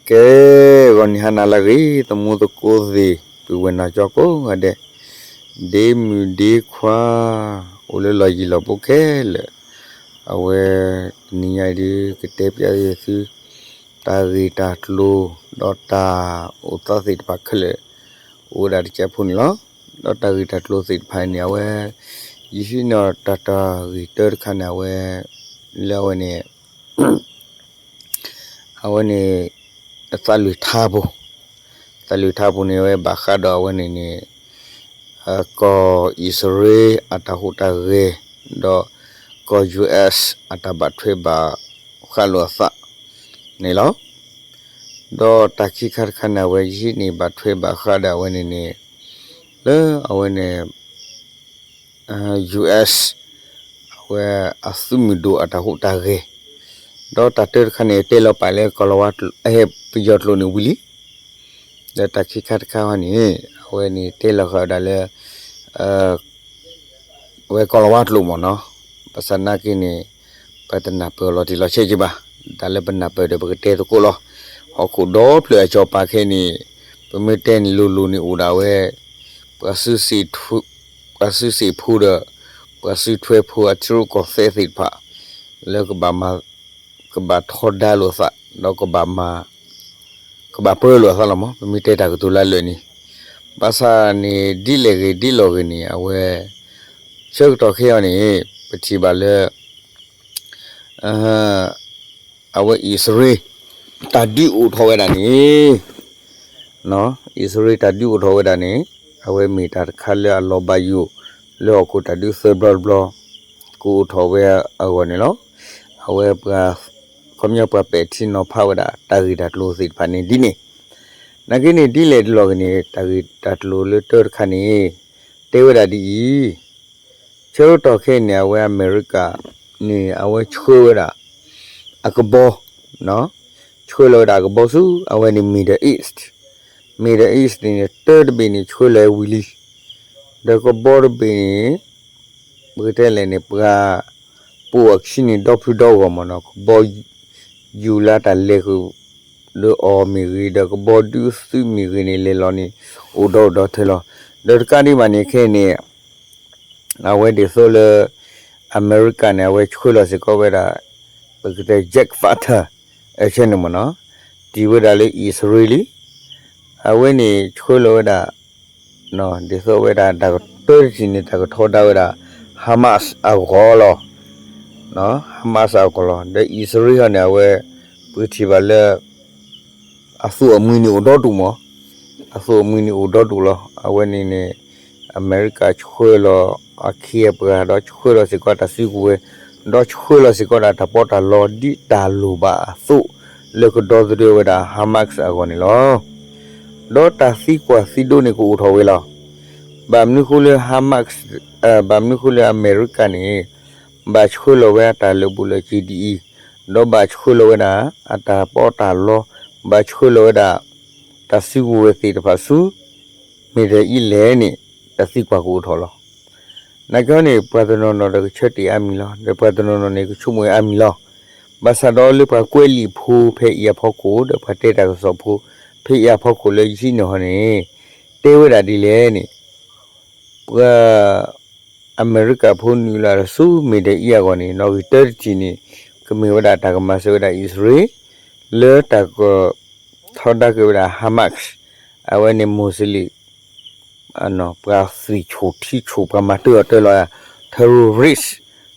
ကဲ ဂီၤနံၤဟါနၤလၢအဂ့ၤ သမူသကိးသ့ၣ် ပုၢ်ဝဲၢ်နီၢ်ကၠီကိးဂၤဒဲး, ဒ့မုၣ်ဒ့ခွါ အိၣ်လၢလီၢ်ယံၤလီၢ်ဘူးခဲလၢာ်, အဝဲ တနံၤညါအံၤဒုး ကတဲပျးသု တၢ်ဂ့ၢ်တၢ်ကျိၤ ဒီးတၢ်အိၣ်သးသ့ၣ်တဖၣ်ခဲလၢာ် အိၣ်ဝဲဒၣ်တကဲးဖိန့ၣ်လီၤ. ဒီးတၢ်ဂ့ၢ်တၢ်ကျိၤသ့ၣ်တဖၣ်န့ၣ် အဝဲ ယဟံးန့ၢ်တၢ်တၢ်ဂ့ၢ်တၢတခါန့ၣ် အဝဲ လၢအဝဲန့ၣ် အဝဲန့ၣ် သးလွံၢ်ထါပူၤ, သးလွံၢ်ထါပူၤန့ၣ် အဝဲဘၣ်ဃးဒီးအဝဲန့ၣ်န့ၣ် ကီၢ်အံၣ်စရ့လးအတၢ်ဟူးတၢ်ဂဲၤ ဒီး ကီၢ် ယူႇအၢတ်ၣ် အတၢ်ဘၣ်ထွဲဘၣ်ဃးလိာ်အသးန့ၣ်လီၤ. ဒီးတၢ်ခံခါတခါန့ၣ် အဝဲယဟံးန့ၢ်ဘၣ်ထွဲဘၣ်ဃးဒီးအဝဲန့ၣ်န့ၣ် လၢအဝဲန့ၣ် ယူၢ်အၢတ်ၣ် အဝဲအသုးမုၢ်ဒိၣ်အတၢ်ဟူးတၢ်ဂဲၤ, ဒီးတၢ်တၢတခါန့ၣ် တဲလီၤပာ်လၢကီၢ်လီၤဝါကျိာ် အဟဲပယီၤကျိာ်န့ၣ်ဝံၤလံ. ဒီးတၢ်ခံခါတခါန့ၣ် အဝဲန့ၣ်တဲလီၤဃာ်ဝဲဒၣ်လၢ အဝဲကီၢ်လီၤဝါကျိာ်မ့ၢ်နီၤ, ဘၣ်ဆၣ်နာ်က့န့ၣ် ပတနၢ်ပၢၢ်လီၤတံၢ်လီၤဆဲးက့ဘၣ်, တၢ်လၢပနၢ်ပၢၢ်ဒီးပကတဲသကိးလီၤ. ဟီၣ်ခိၣ်ဒီဖျၢၣ်အစီၤပၤခဲအံၤန့ၣ် ပမ့ၢ်တဲန့ၣ်လိၤလိၤန့ၣ်အိၣ်ဒၣ်ဝဲ ပှၤစုစ့ၣ်ဖိဒီး ပှၤစုထွဲဖိအထံရူၢ်ကီၢ်သဲးသ့ၣ်တဖၣ် လၢ ကဘၣ်ထီဒါလိာ်သး ဒီး ကဘၣ်ပၢလိာ်အသးလီၤမး, ပမ့ၢ်တဲတၢ်ကတိၤလၢအလၢာ်န့ၣ်, ဘၣ်ဆၣ်န့ၣ် ဒ်လဲၣ်ဂ့ၤဒ်လဲၣ်ဂ့ၤန့ၣ် အဝဲ ဆၢကတီၢ်ခဲအံၤန့ၣ် ပထံၣ်ဘၣ်လၢ အဝဲအံၣ်စရ့လး တၢ်ဒုးအိၣ်ထီၣ်ဝဲဒၣ်န့ၣ် အံၣ်စရ့လးတၢ်ဒုးအိၣ်ထီၣ်ဝဲဒၣ်န့ၣ် အဝဲမ့ၢ်တၢ်တခါလၢအလီၤဘၣ်ယိၣ် လၢဟီၣ်ခိၣ်တၢ်ဒုးသၢဘျီတဘျီ ကအိၣ်ထီၣ်ဝဲအဂီၢ်န့ၣ်လီၤ. အဝဲပှၤ ခီပညီပှၤပဲာ်ထံနီၤဖးဝဲဒၣ် တၢ်ဂ့ၢ်တၢ်ကျိၤသ့ၣ်တဖၣ်န့ၣ်ဒ်န့ၣ်, နာ်က့န့ၣ် ဒ်လဲၣ်ဒ်လဲၣ်ဂ့ၤန့ၣ် တၢ်ဂ့ၢ်တၢ်ကျိၤလၢတၢတခါန့ၣ် တဲဝဲဒၣ်ဒ်အံၤ, ဆၢကတီၢ်ခဲအံၤန့ၣ် အဝဲအမဲရကၤန့ၣ် အဝဲဆှၢဝဲဒၣ် အကဘီ ဆှၢလီၤဝဲဒၣ်အကဘီဆူ အဝဲန့ၣ် Middle East, Middle East န့ၣ် တၢတဘ့ၣ်န့ၣ် ဆှၢလီၤဝံၤလံ, ဒီးကဘီတဘ့ၣ်န့ၣ် ပကတဲလဲၣ်န့ၣ် ပှၤ ပိာ်အခံန့ၣ် ဒီဖုဒီဂီၢ်မ့ၢ်နီၤ, ကဘီယူၤလၢတၢ်လဲၤဃုာ် လၢအီၤမ့ၢ်ဂ့ၤ ဒီးကဘီဒုးသုးမ့ၢ်ဂ့ၤန့ၣ် လဲၤလီၤန့ၣ် အိၣ်ဒီးအိၣ်ဒီးထဲလီၤ. ဒီးတကးဒံးဘၣ်န့ၣ်ခဲအံၤန့ၣ် အဝဲဒ်သိးလၢ အမဲရကၤန့ၣ် အဝဲဆှၢလီၤစ့ၢ်ကီးဝဲဒၣ် ပကတဲ jet fighter အဆၢန့ၣ်မ့ၢ်နီၤ, တံၢ်ဝဲဒၣ်လၢအံၣ်စရ့လးလံ, အဝဲန့ၣ်ဆှၢလီၤဝဲဒၣ် ဒ်သိးဝဲဒၣ်တၢ်ကတၢၢ်တထံၣ်န့ၣ် တၢ်ကထီဒါဝဲဒၣ် Hamas အဂီၢ်လီၤ. Hamas အဂီၢ်လီၤ. ဒီးအံၣ်စရ့လးန့ၣ် အဝဲ ပထံၣ်ဘၣ်လၢ အသူၣ်အမှံၤန့ၣ်အိၣ်ဒီဒူၣ်မး, အသူၣ်အမှံၤန့ၣ်အိၣ်ဒီဒူၣ်လီၤ. အဝဲန့ၣ်န့ၣ် အမဲရကၤဆှၢလီၤအခ့အပှၤ ဒီးဆှၢလီၤစ့ၢ်ကီးတၢ်စုကဝဲၤ, ဒီးဆှၢလီၤစ့ၢ်ကီးဒၣ်တၢ်ပီးတၢ်လီ ဒ်တၢ်လိၣ်ဘၣ်အသိး လၢကဒီသဒၢဝဲဒၣ် Hamas အဂီၢ်န့ၣ်လီၤ. ဒီးတၢ်သံကွၢ်သံဒိးန့ၣ်ကအိၣ်ထီၣ်ဝဲလီၤ. ဘၣ်မနုၤဃိလၢ Hamas, ဘၣ်မနုၤဃိလၢအမဲရကၤန့ၣ် ဘၣ်ဆှၢလီၤဝဲအတၢ်လၢာ်ဘူၣ်လၢာ်စ့ၤဒ်အံၤ, ဒီးဘၣ်ဆှၢလီၤဝဲဒၣ် အတၢ်ပီးတၢ်လီ, ဘၣ်ဆှၢလီၤဝဲဒၣ် တၢ်စုကဝဲၤသ့ၣ်တဖၣ်ဆူ Middle East လဲၣ်န့ၣ် တၢ်သံကွၢ်ကအိၣ်ထီၣ်လီၤ. နာ်က့န့ၣ် ပှၤတနီၤနီၤဒီးကဆၢတဲာ်အါမံၤလီၤ, ဒီးပှၤတနီၤနီၤန့ၣ် ကဆိကမိၣ်အါမံၤလီၤ. ဘၣ်ဆၣ်ဒီးလၢပှၤကွဲးလံာ်ဖိဖဲအံၤအဖီခိၣ် ဒီးပှၤတဲတၢ်ကစီၣ်ဖိ ဖဲအံၤအဖီခိၣ်လၢယဟံးန့ၢ်ဟီန့ၣ် တဲဝဲဒၣ်ဒ်လဲၣ်န့ၣ် ပှၤ အမဲရကၤဖိနုာ်လီၤဆူ Middle East အဂီၢ်န့ၣ် နီၣ်ဂံၢ်တၢတထံၣ်န့ၣ် ကမ့ၢ်ဝဲဒၣ်တၢ်ကမၤစၢၤဝဲဒၣ်အံၣ်စရ့လး လၢတၢ်ကထီဒါက့ၤဝဲဒၣ် Hamas အဝဲန့ၣ် Muslim ပှၤသွံၣ်ဆူၣ်ထံဆူၣ် ပှၤမၤတၢ်အီၣ်တၢ်လီ terrorist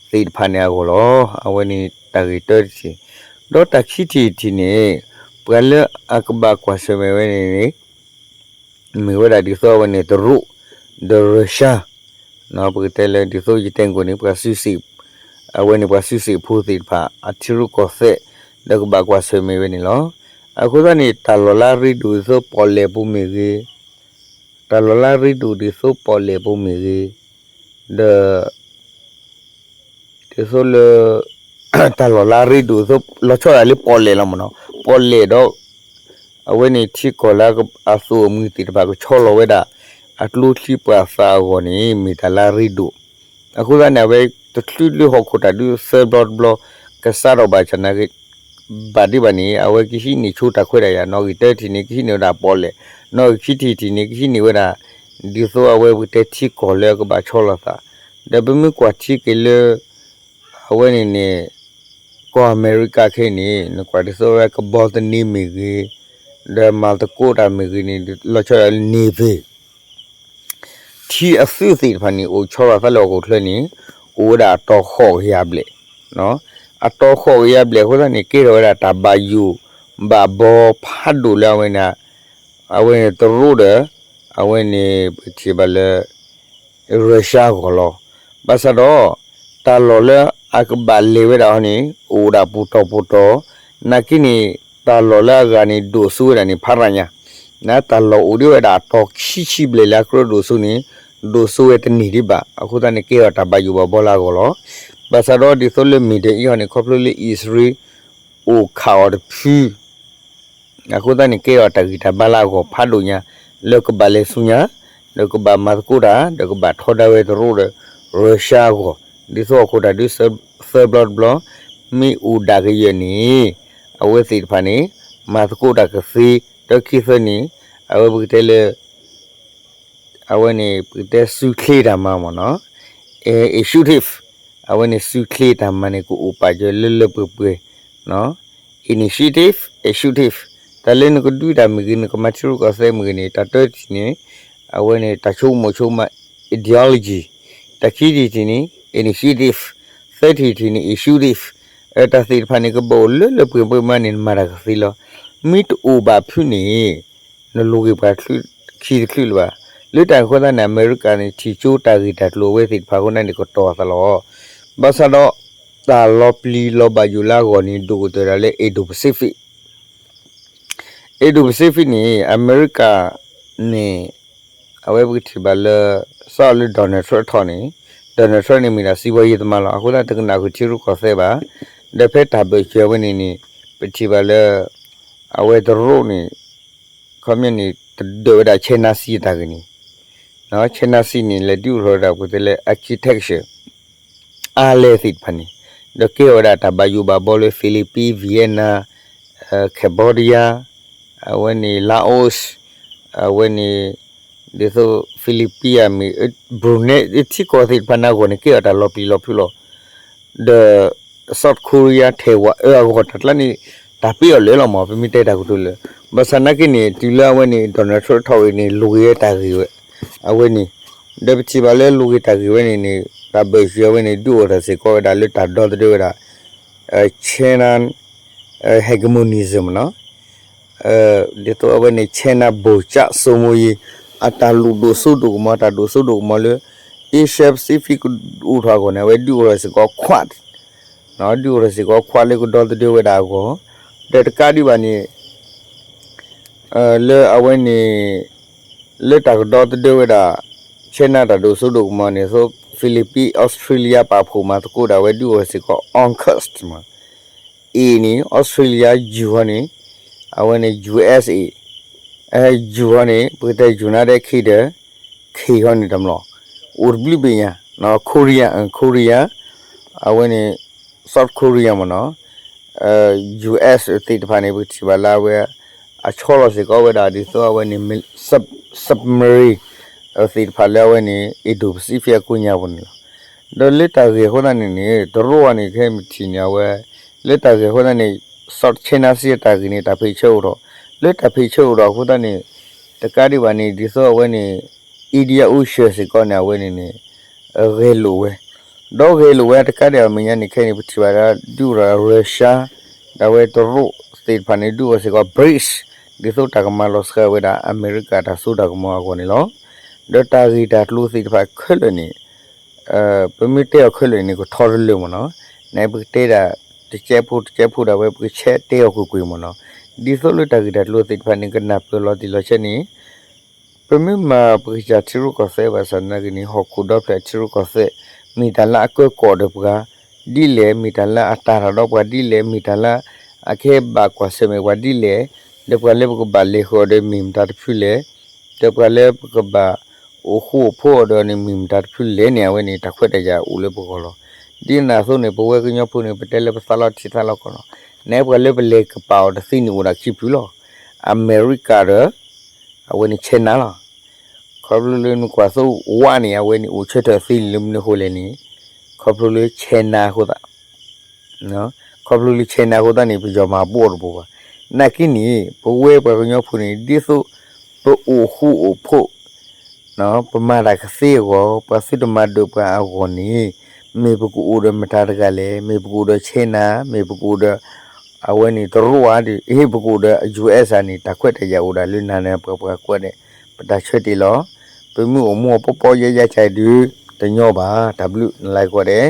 သ့ၣ်တဖၣ်န့ၣ်အဂီၢ်လီၤ. အဝဲန့ၣ်တၢ်ဂ့ၢ်တၢတထံၣ်, ဒီးတၢ်ခံထံၣ်တထံၣ်န့ၣ် ပှၤလၢအကဘၣ်ကွၢ်ဆၢၣ်မဲာ်ဝဲန့ၣ်န့ၣ် မ့ၢ်ဝဲဒၣ်ဒ်သိးအဝဲန့ၣ်တရူး ဒီး Russia ပကတဲလၢဒ်သိးယတဲကိၣ်န့ၣ် ပှၤစုစ့ၣ်, အဝဲန့ၣ်ပှၤစုစ့ၣ်ဖိသ့ၣ်တဖၣ် အထံရူၢ်ကီၢ်သဲး ဒီးကဘၣ်ကွၢ်ဆၢၣ်မဲာ်ဝဲန့ၣ်လီၤ. အဃိသတးန့ၣ် တၢ်လီၤလးရ့ဒိၣ်ဒ်သိးပီၣ်လဲၣ်ပူၤမ့ၢ်ဂ့ၤ, တၢ်လီၤလးရ့ဒိၣ်ဒ်သိးပီၣ်လဲၣ်ပူၤမ့ၢ်ဂ့ၤ, ဒီး ဒ်သိးလၢ တၢ်လီၤလးရ့ဒိၣ်ဒ်သိး လီၤဆီဒၣ်လၢပီၣ်လဲၣ်လီၤမ့ၢ်နီၤ, ပီၣ်လဲၣ်ဒီး အဝဲန့ၣ်ထံကီၢ်လၢအသူၣ်အမုာ်သ့ၣ်တဖၣ်ကဆီလီၤဝဲဒၣ် အကျိချံပှာ်သၣ်အဂီၢ်န့ၣ် မ့ၢ်တၢ်လၢအရ့ဒိၣ်. အဃိသတးန့ၣ် အဝဲတချုးလၢဟီၣ်ခိၣ်တၢ်ဒုးသၢဘျီတဘျီ ကစးထီၣ်ဘၣ်ဆၣ်နာ်က့ ဘၣ်ဒံးဘၣ်န့ၣ် အဝဲကဟံးန့ၢ်ဆိတၢ်ခွဲးတၢ်ယာ်, နီၣ်ဂံၢ်တၢထံၣ်န့ၣ် ကဟံးန့ၢ်ဝဲဒၣ်ပီၣ်လဲၣ်, နီၣ်ဂံၢ်ခံထံၣ်ထံၣ်န့ၣ် ကဟံးန့ၢ်ဝဲဒၣ် ဒ်သိးအဝဲပကတဲထံကီၢ်လၢအကဘၣ်ဆီလီၤသး, ဒီးပမ့ၢ်ကွၢ်ထံက့ၤလၢ အဝဲန့ၣ်န့ၣ် ကီၢ်အမဲရကၤခဲအံၤန့ၣ် နကွၢ်ဒ်သိးဝဲကဘီသန့မ့ၢ်ဂ့ၤ, ဒီးမၤသကိးတၢ်မ့ၢ်ဂ့ၤန့ၣ် လီၤဆီဒၣ်လၢ Navy ထံအသုးသ့ၣ်တဖၣ်န့ၣ် အိၣ်ဆီလီၤသးလၢဟီၣ်ခိၣ်ချၢန့ၣ် အိၣ်ဝဲဒၣ်အတီၤဃိးကယၤဘျဲၣ်, အတီၤဃိးကယၤဘျဲၣ်အဃိသတးန့ၣ် ကဲထီၣ်ဝဲဒၣ်တၢ်ဘၣ်ယိၣ်ဘၣ်ဘီဖးဒိၣ်လၢအဝဲန့ၣ် အဝဲန့ၣ်တရူးဒီး အဝဲန့ၣ်ပထံၣ်ဘၣ်လၢ Russia အဂီၢ်လီၤ. ဘၣ်ဆၣ်ဒီး တၢ်လီၢ်လၢအကဘၣ်လဲၤဝဲဒၣ်ဟီန့ၣ် အိၣ်ဒၣ်ပူၤတီၤပူၤတီၤ, နာ်က့န့ၣ် တၢ်လီၢ်လၢအဂၤန့ၣ် ဒိၣ်စိဝဲဒၣ်န့ၣ် ဖးရၤညါ, တၢ်လီၢ်အိၣ်ဒံးဝဲဒၣ်အတီၤခံဆံဘျဲၣ်လၢအကြၢးဒိၣ်စိန့ၣ် ဒိၣ်စိဝဲတန့ၢ်ဒံးဘၣ်, အဃိသတးန့ၣ် ကဲထီၣ်တၢ်ဘၣ်ယိၣ်ဘၣ်ဘီလၢအဂီၢ်လီၤ. ဘၣ်ဆၣ်ဒီးဒ်သိးလၢ Middle East ဟီန့ၣ် ခီဖျိလၢအံၣ်စရ့လး အိၣ်ခးအီၤတဖု အဃိသတးန့ၣ် ကဲထီၣ်တၢ်ဂံၢ်တၢ်ဘါလၢအဂီၢ်ဖးဒိၣ်ညါ လၢကဘၣ်လဲၤဆူညါ, ဒီးကဘၣ်မၤသကိးတၢ် ဒီးကဘၣ်ထီဒါဝဲတရူးဒီး Russia အဂီၢ်, ဒ်သိးဟီၣ်ခိၣ်တၢ်ဒုးသၢဘျီတဘျီ မ့ၢ်အိၣ်ဒၣ်ကယဲၢ်န့ၣ် အဝဲသ့ၣ်တဖၣ်န့ၣ် မၤသကိးတၢ်ကသ့, ဒီးခံသၢန့ၣ် အဝဲပကတဲလၢ အဝဲန့ၣ် ပကတဲစုချ့တၢ်မၤမ့ၢ်နီၤ, initiative, အဝဲန့ၣ်စုချ့တၢ်မၤန့ၣ် ကအိၣ်ပာ်စၢၤလၢလၢပှဲၤပှဲၤ, initiative, initiative, တၢ်လၢနကဒုးတၢ်မ့ၢ်ဂ့ၤ နကမၤထံရူၢ်ကီၢ်သဲးမ့ၢ်ဂ့ၤန့ၣ် တၢ်တၢထံၣ်န့ၣ် အဝဲန့ၣ် တၢ်ဆိကမိၣ်ဆိကမး ideology, တၢ်ခံထံၣ်ထံၣ်န့ၣ် initiative, သၢထံၣ်ထံၣ်န့ၣ် initiative, တၢ်သ့ၣ်တဖၣ်န့ၣ် ကဘၣ်အိၣ်လၢလၢပှဲၤပှဲၤမးန့ၣ် နမၤတၢ်ကသ့လီၤ. မ့ၢ်တအိၣ်ဘၣ်ဖုးန့ၣ် နလိၤဂ့ၤပှၤခံတချုးလၢၤဘၣ်. လၢတၢ်အဃိသတးန့ၣ် အမဲရကၤန့ၣ် ထံၣ်ကၠိတၢ်ဂ့ၢ်တၢ်ကျိၤအဝဲသ့ၣ်တဖၣ်အဃိန့ၣ် ကတီၤအသးလီၤ. ဘၣ်ဆၣ်ဒီး တၢ်လီၤပျံၤလီၤဘၣ်ယိၣ်လၢအဂီၢ်န့ၣ် ဒိၣ်ကတၢၢ်ဒၣ်လၢ Indo-Pacific, Indo-Pacific န့ၣ် အမဲရကၤန့ၣ် အဝဲပကထံၣ်ဘၣ်လၢ စးလၢ Donald Trump ထီၣ်န့ၣ် Donald Trump န့ၣ်မ့ၢ်ဒၣ်စံးဘီယံၤသမားလီၤ. အဃိသတးတကနၣ်ဃုာ်ထံရူၢ်ကီၢ်သဲးဘၣ်. ဒီးဖဲတၢ်ဘၢၣ်စၢၤဝဲန့ၣ်န့ၣ် ပထံၣ်ဘၣ်လၢ အဝဲတရူးန့ၣ် ခီပညီန့ၣ် တဒၢးဝဲဒၣ် China Sea အတၢ်ဂ့ၢ်န့ၣ်, China Sea န့ၣ် လဲၤဒုးအိၣ်ထီၣ်ဝဲဒၣ်ပကတဲလၢ architecture အါလဲၢ်သ့ၣ်တဖၣ်န့ၣ်, ဒီးကဲထီၣ်ဝဲဒၣ်တၢ်ဘၣ်ယိၣ်ဘၣ်ဘီလၢ Philippines, Vietnam, Cambodia, အဝဲန့ၣ် Laos, အဝဲန့ၣ် ဒ်သိး Philippines မ့ၢ် Brunei ထံကီၢ်သ့ၣ်တဖၣ်န့ၣ်အဂီၢ်န့ၣ် ကဲထီၣ်တၢ်လီၤပျံၤလီၤဖုးလီၤ. ဒီး South Korea, Taiwan အဂီၢ်တၢ်ကျါန့ၣ် တၢ်ပ့ၤအီၤလၢာ်လီၤမး ပမ့ၢ်တဲတၢ်ကတိၤလၢာ်. ဘၣ်ဆၣ်နာ်က့န့ၣ် တုၤလၢအဝဲန့ၣ် Donald Trump ထီၣ်ဂ့ၤန့ၣ် လိၤဂ့ၤဝဲတၢ်ဂ့ၢ်ဝဲ အဝဲန့ၣ်, ဒီးပထံၣ်ဘၣ်လၢလိၤဂ့ၤတၢ်ဂ့ၢ်ဝဲန့ၣ်န့ၣ် တၢ်ဘၢၣ်စၢၤဝဲန့ၣ် ဒုးအိၣ်ထီၣ်စ့ၢ်ကီးဝဲဒၣ်လၢတၢ်ဒီသဒၢဝဲဒၣ် China hegemonism နီၤ, ဒ်သိးအဝဲန့ၣ် China ဗိုလ်ချုပ်စိုးမိုးရေး အတၢ်လုၢ်ဒိၣ်စိဒိၣ်ကမီၤ တၢ်ဒိၣ်စိဒိၣ်ကမီၤလၢ Asia Pacific ကအိၣ်ထီၣ်အဂီၢ်န့ၣ် အဝဲဒုးအိၣ်ထီၣ်စ့ၢ်ကီး Quad, ဒုးအိၣ်ထီၣ်စ့ၢ်ကီး Quad လၢကဒီသဒၢဝဲဒၣ်အဂီၢ်, ဒီးတကးဒံးဘၣ်န့ၣ် လၢအဝဲန့ၣ် လၢတၢ်ကဒီသဒၢဝဲဒၣ် China တၢ်ဒိၣ်စိဒိၣ်ကမီၤန့ၣ် သိး Philippines, Australia ပာ်ဖှိၣ်မၤသကိးဒၣ်ဝဲဒုးအိၣ်ထီၣ်စ့ၢ်ကီး AUKUS မး A န့ၣ် Australia, U ဟီန့ၣ် အဝဲန့ၣ် USA, U ဟီန့ၣ် ပကတဲ United Kingdom, K ဟီန့ၣ်တမျီၢ် အိၣ်တဘျုးဘ့ၣ်ညါ, Korea, Korea, အဝဲန့ၣ် South Korea မ့ၢ်နီၤ, US သ့ၣ်တဖၣ်န့ၣ် ပကထံၣ်ဘၣ်လၢအဝဲ အဆီလီၤစ့ၢ်ကီးဝဲဒၣ်ဒ်သိးအဝဲန့ၣ် submarine သ့ၣ်တဖၣ်လၢအဝဲန့ၣ် Indo-Pacific အကိးညါပူၤန့ၣ်လီၤ. ဒီးလၢတၢ်ဂ့ၢ်အဃိသတးန့ၣ်န့ၣ် တရူးအံၤန့ၣ် ခဲမုၢ်ထံၣ်န့ၣ် အဝဲ လၢတၢ်ဂ့ၢ်အဃိသတးန့ၣ် South China Sea တၢ်ဂ့ၢ်န့ၣ် တၢ်ဖံးဆၢအိၣ်ထီၣ်, လၢတၢ်ဖံးဆၢအိၣ်ထီၣ်အဃိသတးန့ၣ် တကးဒံးဘၣ်န့ၣ် ဒ်သိးအဝဲန့ၣ် India Ocean စ့ၢ်ကီးန့ၣ် အဝဲန့ၣ်န့ၣ် ဂဲၤလိာ်ဝဲ, ဒီးဂဲၤလိာ်ဝဲတကးဒံးအမဲာ်ညါန့ၣ် ခဲအံၤန့ၣ် ပထံၣ်ဘၣ်ဒၣ် ဒုးအိၣ်ထီၣ် Russia ဒၣ်ဝဲတရူးသ့ၣ်တဖၣ်န့ၣ် ဒုးအိၣ်စ့ၢ်ကီး BRICS ဒ်သိးတၢ်ကမၤလီၤစှၤဝဲဒၣ် အမဲရကၤတၢ်စိတၢ်ကမီၤအဂီၢ်န့ၣ်လီၤ. ဒီးတၢ်ဂ့ၢ်တၢ်ကျိၤသ့ၣ်တဖၣ်ခဲလၢာ်န့ၣ် ပမ့ၢ်တဲအီၤခဲလၢာ်န့ၣ် ကထီတလၢာ်မ့ၢ်နီၤ, နပကတဲဒၣ် တကဲးဖိတကဲးဖိဒၣ်ဝဲ ပကဆဲးတဲအီၤကွ့ၢ်ကွ့ၢ်မ့ၢ်နီၤ, ဒ်သိးလၢတၢ်ဂ့ၢ်တၢ်ကျိၤသ့ၣ်တဖၣ်န့ၣ် ကနၢ်ပၢၢ်လီၤတံၢ်လီၤဆဲးန့ၣ် ပမ့ၢ်မၤပကစၢ်ထံရူၢ်ကီၢ်သဲးဘၣ်ဆၣ်နာ်က့န့ၣ် ဟီၣ်ခိၣ်ဒီဖျၢၣ်ထံရူၢ်ကီၢ်သဲး မ့ၢ်တၢ်လၢအကၢကီၢ်ဒီးပှၤဒ်လဲၣ်, မ့ၢ်တၢ်လၢအတၢ်ရၤဒီးပှၤဒ်လဲၣ်, မ့ၢ်တၢ်လၢအကဟဲဘၣ်ကွၢ်ဆၢၣ်မဲာ်ပှၤဒ်လဲၣ်, ဒီးပှၤလၢပကဘၣ်လဲၤဃီၤဒီးမ့ၢ်မတၤတဖုလဲၣ်, ဒီးပှၤလၢပကဘၣ်အိၣ်ဃူအိၣ်ဖိးအီၤဒီးန့ၣ် မ့ၢ်မတၤတဖုလဲၣ်န့ၣ် အဝဲန့ၣ် တၢ်ခွဲးတၢ်ယာ်အိၣ်လၢပဂီၢ်လီၤ. ဒ်န့ၣ်အသိးန့ၣ် ပဝဲကညီဖိန့ၣ် ပတဲလၢပသးလီထံသးလီကီၢ်လီၤ. နပှၤလၢပလဲၤကပာ်အီၤတသ့န့ၣ်အိၣ်ဒၣ်ခံဖုလီၤ. အမဲရကၤဒီး အဝဲန့ၣ် China လီၤ. ခီဖျိလၢနကွၢ်သိဝၣ်န့ၣ် အဝဲန့ၣ်အိၣ်ဆၢထၢၣ်သ့လၢမနုၤအဃိလဲၣ်န့ၣ် ခီဖျိလၢ China အဃိသတး ခီဖျိလၢ China အဃိသတးန့ၣ် ပယီၤမၤဘှီၣ်တဘိဘၣ်. နာ်က့န့ၣ် ပဝဲပှၤကညီဖိန့ၣ် ဒ်သိးပအိၣ်ဃူအိၣ်ဖိး ပမၤတၢ်ကသ့အဂီၢ် ပှၤသုတမၤဒိးပှၤအဂီၢ်န့ၣ် မ့ၢ်ပကအိၣ်ဒီးမတၤတဂၤလဲၣ်, မ့ၢ်ပကအိၣ်ဒီး China, မ့ၢ်ပကအိၣ်ဒီး အဝဲန့ၣ်တရူးဧါဒီး အ့ ပကအိၣ်ဒီး US ဧါန့ၣ် တၢ်ခွဲးတၢ်ယာ်အိၣ်ဒၣ်လၢနၤန့ၣ် ပှၤပှၤကွၢ်ဒဲး ပတၢ်ဆၢတဲာ်လီၤ. ပမ့ၢ်အိၣ်မူအီၤပီပီယါယါကဒုး တညီဘၣ်. တၢ်ဘျုးနလၤကီးဒဲး